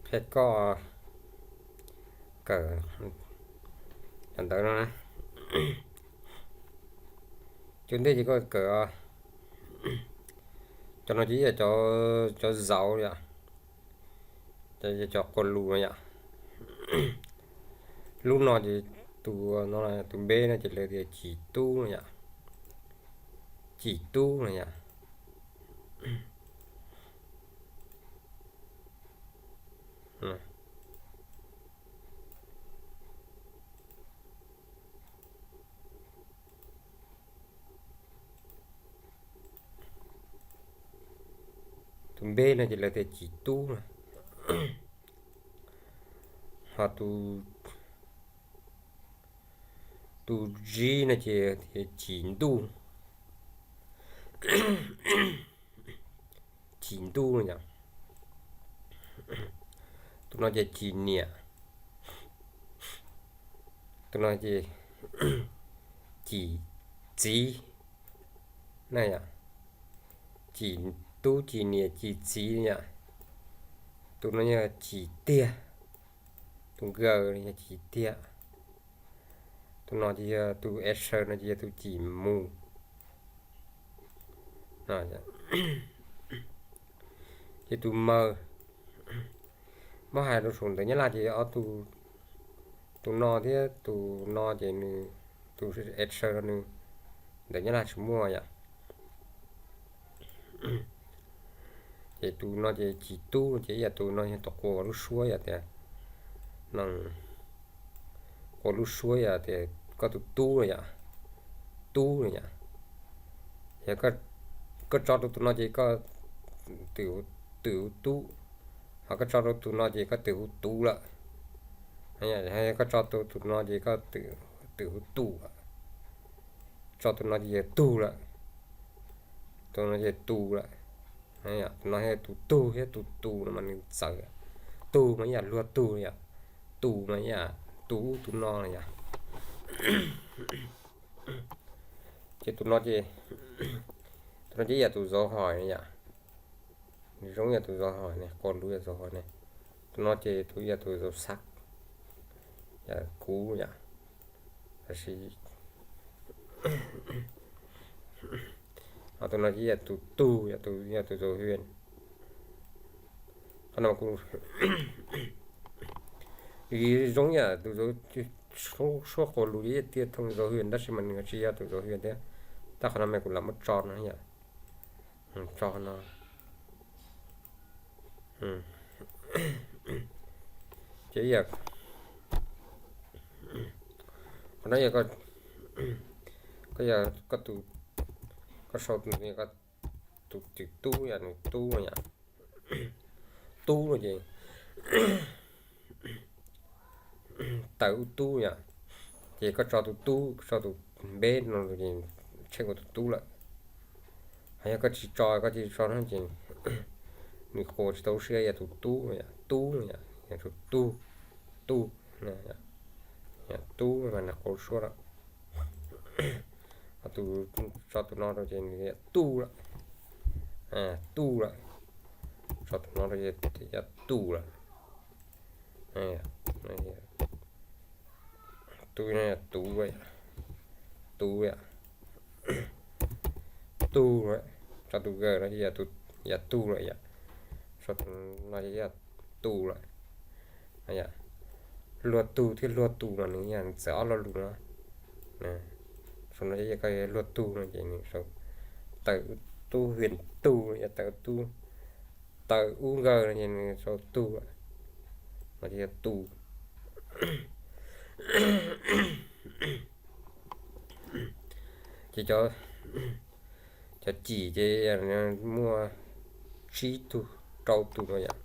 Peb koj kawm cov ntawd no na. Cov ntej ces koj kawm, cov no ces yog cov zauv yom, cov quas lus no yom. Lub no ces tus no, tus npe no ces lawv tias Cim Tub no yom. Cim Tub no yom. Tus npe no ces lawv tias Cim Tub no. Ho tus, tus zib no ces Cim Ntuj. Cim Ntuj no yom. Tus no ces Cim Niam. Tus no ces Cim Txiv na yom. Cim Tub, Cim Niam, Cim Txiv yom. Tus no yog Cim Tiag. Tus nkaws yog Cim Tiag. Tus no ces yog tus Esser no ces yog tus Cim Mus. Ces tus Maws, muab hais rau saum ntawv Nyab Laj ces ob tug, tus no thiab tus no ces nws, tus Esser no nws ntawv Nyab Laj tsis muaj yom. Ces tus no ces Cim Tub ces ib yam tus no yog tus quas lub suab yom tias, no, quas lub suab yom tias koj tus tub no yom, tub no yom. Yog koj tso rau tus no ces koj twm hu tub, ho koj tso rau tus no ces koj twm hu tus lawm. Yog koj tso rau tus no ces koj twm hu tus, tso tus no ces yog tug lawm, tus no ces tus lawm. Tus no yog tus tug thiab tus tus no mas nws txawv. Tug mas ib yam luag tug yom, tus mas ib yam tus ub tus no no yom. Ces tus no ces, tus no ces ib yam tus zov hais no yom. Nws zoo ib yam tus zov hais ne, quas lus yam zov hais ne. Tus no ces tus ib yam tus zov xav, yam kuv yom. Tab sis tus no ces ib yam tus tug, yam tus zov hwj. Qhov no kuv zoo ib yam tus zov, suab quas lus ib yam tiag thooj zov hwj tab sis mas nws tsis yog tus zov hwj thiab. Tab qhov no mas kuv lam muab tso no yom. Tso no. Ces yog, qhov no yog koj, koj yog koj tus, koj sau tus twm tub yom, nws tub no yom. Tub no ces tawm ub tub yom. Ces koj tso tus tub, koj tso tus npe no ces tsheej ua tus tub lawm. Ho yog koj tsis tso, koj tsis tso no ces nws quas tsis tau lub siab, yog tus tub no yom, tub no yom, yog tus tug, tug, yog tub mas nws quas lub suab lawm. Ho tus, tso tus no rau ces nws yog tug lawm. Tug lawm. Tso tus no rau ces yog tug lawm. Tub no yog tug, tug, tug, tso tus kaws no ces yog tug lawm yom. Tso tus no ces yog tug lawm. Luag tug thiab luag tus mas nws yog txawv ob lo lus no. Sau no ces yog koj luag tug no ces nws sau tawm tub hwj tug, yog tawm tub, tawm ub nkaws no ces nws sau tug, no ces yog tus. Ces cov cim ces muaj tsib tug, rau tus no yom.